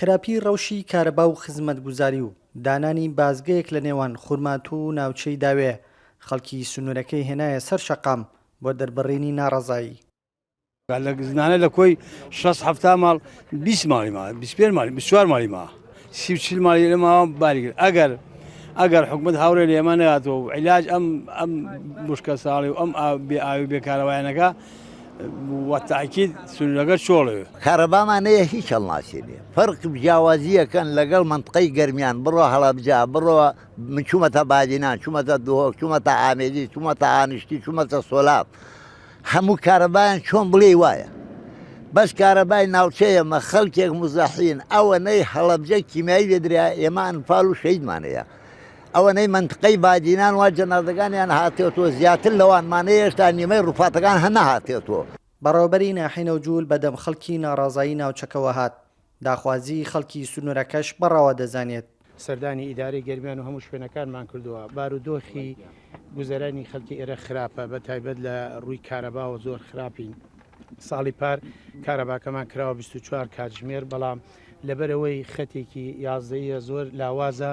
خراپی ڕەوشی کارەبا و خزمەتگوزاری و دانانی بازگەیەک لە نێوان خورماتوو و ناوچەی داوێ، خەڵکی سنوورەکەی هێنایە سەر شەقام بۆ دەربڕینی ناڕەزایی. لە زنانە لە کۆی 6 هەفتا ماڵ 20 ماڵی ما 25 ماڵی 24 ماڵی ما 30 ماڵی لە ماوە باری کرد ئەگەر ئەگەر حکومت هاوڕێ لە ئێمە نەهاتەوە و عیلاج ئەم ئەم مشکە ساڵی و ئەم بێ ئاوی بێ کارەبایانەکە وەتاکید سنوورەکە چۆڵێ. کارەبامان هەیە هیچ هەڵناچێنێ فەرق جیاوازیەکەن لەگەڵ مەنتقەی گەرمیان بڕۆ هەڵەبجە بڕۆ من چوومەتە بادینان چوومەتە دهۆک چوومەتە ئامێدی چوومەتە ئانیشتی چوومەتە سۆلاڤ هەموو کارەبایان چۆن بڵێی وایە بەس کارەبای ناوچەی ئێمە خەڵکێک موزەحین ئەوەنەی هەڵەبجە کیمیایی لێدرا ئێمە ئەنفال و شەهیدمان هەیە ئەوەنەی منتقەی بادینان وا جەنازەکانیان هاتێتەوە زیاتر لەوانمانەیە هێشتا نیمەی ڕوفاتەکان هە نەهاتێتەوە. بەڕێوەبەری ناحیەی نەوجول بەدەم خەڵکی ناڕازایی ناوچەکەوە هات، داخوازیی خەڵکی سنوورەکەش بە ڕەوا دەزانێت. سەردانی ئیدارەی گەرمیان و هەموو شوێنەکانمان کردووە، بارودۆخی گوزەرانی خەلکی ئێرە خراپە بە تایبەت لە ڕووی کارەباوە زۆر خراپین، ساڵی پار کارەباکەمان کراوە 24 کاتژمێر بەڵام لەبەرئەوەی خەتێکی یازدەیە زۆر لاوازە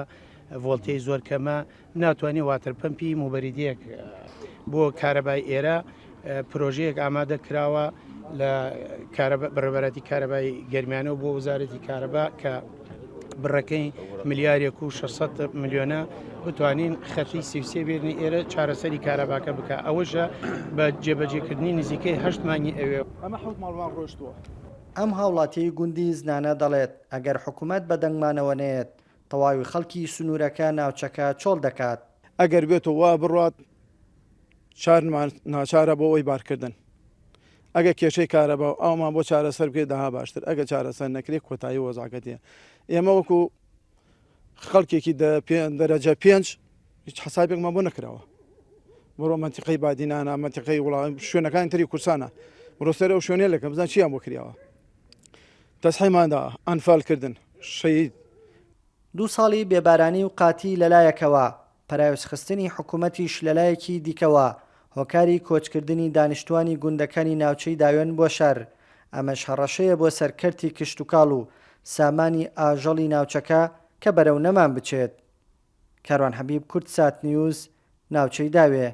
ڤۆڵتەی زۆر کەمە ناتوانێت واتەر پەمپی موبەریدەیەک بۆ کارەبای ئێرە پرۆژەیەک ئامادە کراوە لە بەڕێوەبەرایەتی کارەبای گەرمیانەوە بۆ وەزارەتی کارەبا کە بڕەکەی ملیارێک و 600 ملیۆنە بتوانین خەتی 33 بێرنی ئێرە چارەسەری کارەباکە بکە ئەوەشە بە جێبەجێکردنی نزیکەی هەشت مانگی ئەوێ. ئەمە حەوت ماڵمان ڕۆشتووە. ئەم هاوڵاتیەی گوندی زنانە دەڵێت، ئەگەر حکومەت بەدەنگمانەوە نەیەت، تەواوی خەڵکی سنوورەکە ناوچەکە چۆڵ دەکات. ئەگەر بێتو وا بڕوات چارمان ناچارە بۆ ئەوەی بارکردن ئەگە کێشەی کارەبا و ئاومان بۆ چارەسەر بکرێت دەها باشتر ئەگە چارەسەر نەکرێت کۆتایی وەزعەکە دێ ئێمە وەکو خەڵکێکی دەرەجە پێنج هیچ حسابێکمان بۆ نەکراوە بڕۆ منتیقەی بادینانە منتیقەی وڵام شوێنەکانی تری کورسانە بڕۆ سەر ئەو شوێنێ لەکە بزان چیان بۆ کراوە تەسحیماندا ئەنفالکردن شەهید دوو ساڵی بێبارانی و قاتی لەلایەکەوە، پەراوێزخستنی حکومەتیش لەلایەکی دیکەوە، هۆکاری کۆچکردنی دانیشتوانی گوندەکانی ناوچەی داوێن بۆ شار، ئەمەش هەڕەشەیە بۆ سەر کەرتی کشتوکاڵ و سامانی ئاژەڵی ناوچەکە کە بەرەو نەمان بچێت. کاروان حەبیب، کوردسات نیوز، ناوچەی داوێ.